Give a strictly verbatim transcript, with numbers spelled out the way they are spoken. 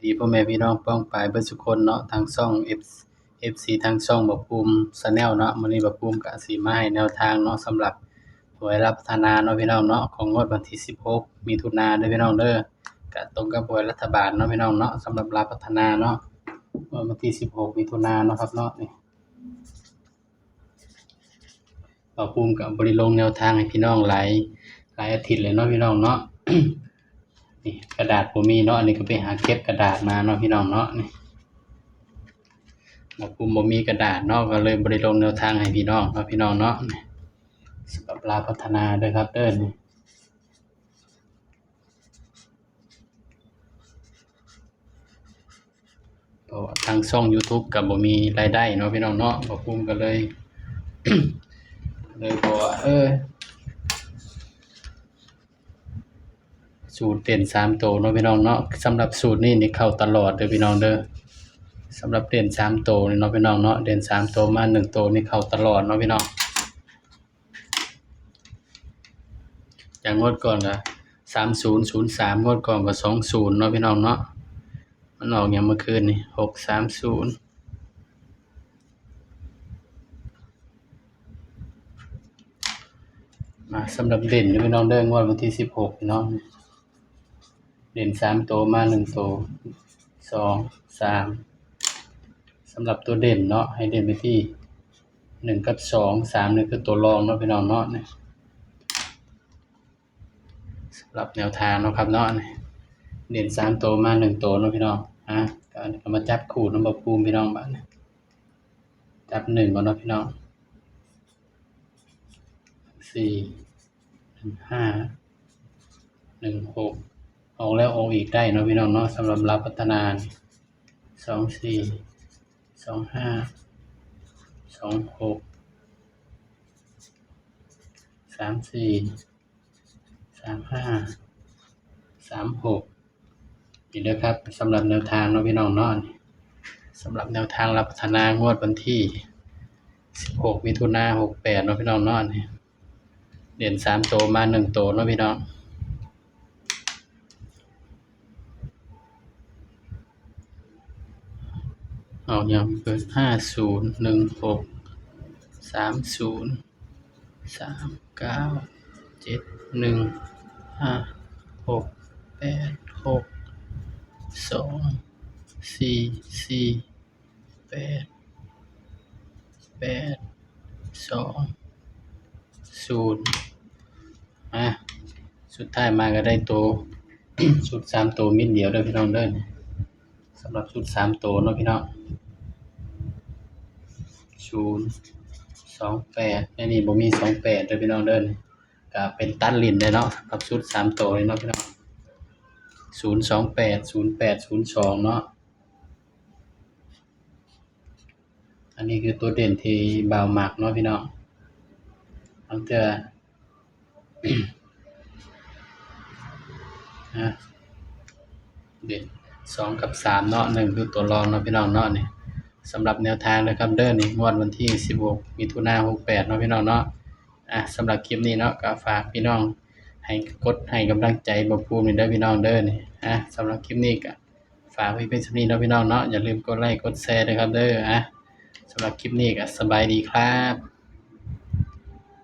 ดีพ่อแม่พี่น้องป้องปายเบิดสุคนเนาะ ทางช่อง F- เอฟซี ทางช่องบ่าวภูมิ Channel เนาะ มื้อนี้บ่าวภูมิก็สิมาให้แนวทางเนาะ สำหรับหวยลาวพัฒนาเนาะพี่น้องเนาะ ของงวดวันที่สิบหกมิถุนาเด้อพี่น้องเด้อ ก็ตรงกับหวยรัฐบาลเนาะพี่น้องเนาะ สำหรับลาวพัฒนาเนาะ งวดวันที่สิบหกมิถุนาเนาะครับเนาะ นี่ บ่าวภูมิก็บ่ได้ลงแนวทางให้พี่น้องหลาย หลายอาทิตย์เลยเนาะพี่น้องเนาะ นี่กระดาษบ่มีเนาะ อันนี้ก็ไปหาเก็บกระดาษมาเนาะพี่น้องเนาะ นี่ บ่าวภูมิบ่มีกระดาษเนาะ ก็เลยบ่ได้ลงแนวทางให้พี่น้องเนาะพี่น้องเนาะ นี่ สำหรับลาวพัฒนาเด้อครับเด้อ นี่ เพราะว่าทางช่อง YouTube ก็บ่มีรายได้เนาะพี่น้องเนาะ บ่าวภูมิก็เลย เลยบอกว่า เออ สูตรเด่นสามตัวเนาะพี่น้องเนาะ สำหรับสูตรนี้นี่เข้าตลอดเด้อพี่น้องเด้อ สำหรับเด่นสามตัวนี่เนาะพี่น้องเนาะ เด่นสามตัวมาหนึ่งตัวนี่เข้าตลอดเนาะพี่น้อง อย่างงวดก่อนก็สามศูนย์ศูนย์สาม งวดก่อนก็สองศูนย์เนาะพี่น้องเนาะ มันออกอย่างเมื่อคืนนี่ หกสามศูนย์ มาสำหรับเด่นเด้อพี่น้องเด้อ งวดวันที่สิบหกพี่น้อง เด่นสามตัวมาหนึ่งตัว สอง สาม สำหรับตัวเด่นเนาะ ให้เด่นไปที่หนึ่งกับสอง สามนี่คือตัวรองเนาะพี่น้องเนาะ นี่ สำหรับแนวทางเนาะครับเนาะ นี่ เด่นสามตัวมาหนึ่งตัวเนาะพี่น้อง อ่ะ ก็เอามาจับคู่นำบ่าวภูมิพี่น้อง บาดนี้ จับหนึ่งก่อนเนาะพี่น้อง สี่ หนึ่งห้า หนึ่งหก ออกแล้วออกอีกได้เนาะพี่น้องเนาะ สำหรับลาวพัฒนา สองสี่ สองห้า สองหก สามสี่ สามห้า สามหก นี่เด้อครับ สำหรับแนวทางเนาะพี่น้องเนาะ สำหรับแนวทางลาวพัฒนางวดวันที่สิบหกมิถุนาหกแปดเนาะพี่น้องเนาะ นี่ เด่นสามตัวมาหนึ่งตัวเนาะพี่น้อง เอาอย่างเปิด ห้าศูนย์ หนึ่งหก สามศูนย์ สามเก้า เจ็ดหนึ่ง ห้าหก แปดหก สองสี่สี่ แปด แปด สอง ศูนย์ อ่ะ สุดท้ายมาก็ได้ตัว ชุดสามตัวเม็ดเดียวเด้อพี่น้องเด้อ สำหรับชุดสามตัวเนาะพี่น้อง ศูนย์สองแปด ในนี้บ่มีสองแปดเด้อพี่น้องเด้อ ก็เป็นตัดเล่นได้เนาะ สำหรับชุดสามตัวเลยเนาะพี่น้อง ศูนย์สองแปด ศูนย์แปด ศูนย์สอง เนาะ อันนี้คือตัวเด่นที่บ่าวมักเนาะพี่น้อง ตั้งแต่ นะ เด่นสองกับสามเนาะ หนึ่งคือตัวรองเนาะพี่น้องเนาะ นี่ สำหรับแนวทางนะครับเด้อ นี่ งวดวันที่สิบหกมิถุนาหกแปดเนาะพี่น้องเนาะ อ่ะ สำหรับคลิปนี้เนาะ ก็ฝากพี่น้องให้กดให้กำลังใจบ่าวภูมินี่เด้อพี่น้องเด้อ นี่ อ่ะ สำหรับคลิปนี้ก็ฝากไว้เพียงเท่านี้เนาะพี่น้องเนาะ อย่าลืมกดไลค์กดแชร์ด้วยครับเด้อ อ่ะ สำหรับคลิปนี้ก็สบายดีครับ